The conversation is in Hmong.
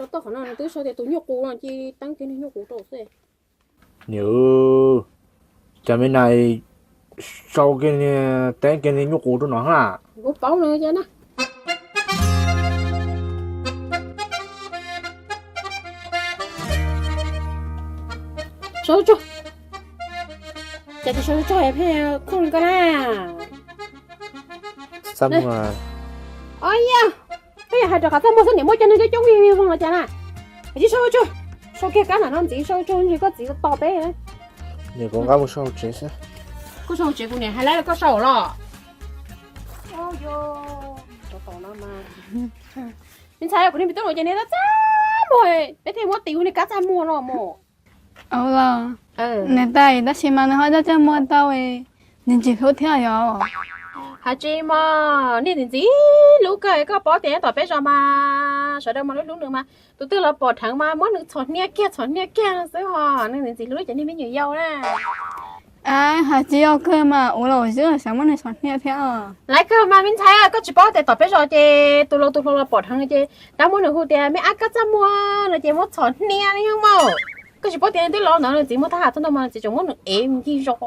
Toj qhov no nws twb sau tias tus nyuj qus no cia li teeb kiag niag nyuj qus rau xwb. Niam, cas me nais sau kiag niag teeb kiag niag nyuj qus rau no ha. Kuv paub no cas na. Sau tsuag. Cas tsis sau tsuag pheej khooj li koj na. Os yog, pheej yog hais rau qhov txaj muag xwb niam muab cov neeg coob coob vij vij voog los cas na. Tsis sau tsuag, sau kiag kab ntawm no ntxiv, sau tsuag ntshe koj txiv tos peb. Niam, kuv nqa mus sau tsev xwb. Koj sau tsev kuv niam hais lawv koj sau los. Me ntxhais, kuv niag me tub no ces niag txaj muag, peb thiaj muab tis hu niag kab txaj muag no mus. Ua los, niam tais, tab sis mas nws ho txaj txaj muag tau, nws ntxim hlub thiab yom. Hais tsis mog, niag ntxim ntxim hlub kawg, koj paub tias nyob tom peb zos mas sawv daws mas hlub hlub nws mas tus twg los pom dheev mas muab nws txhom hnia kiag txhom hnia kiag xwb hos, nws ntxim hlub cov niag me nyuam yaus na. Hais tsis yog kawg mas ua los xwb xav muab nws txhom hnia thiab. Lawv kawg mas me ntxhais, koj tsis paub tias tom peb zos ces tus laus tus hluas los pom dheev ces lawv muab nws hu tias me ab kab txaj muag no ces muab txhom hnia li mas. Koj tsis paub tias nws twb laus ntawd, nws txiv muaj thaj ham txog ntawd mas nws txiv tseem muab nws ev ncig zos.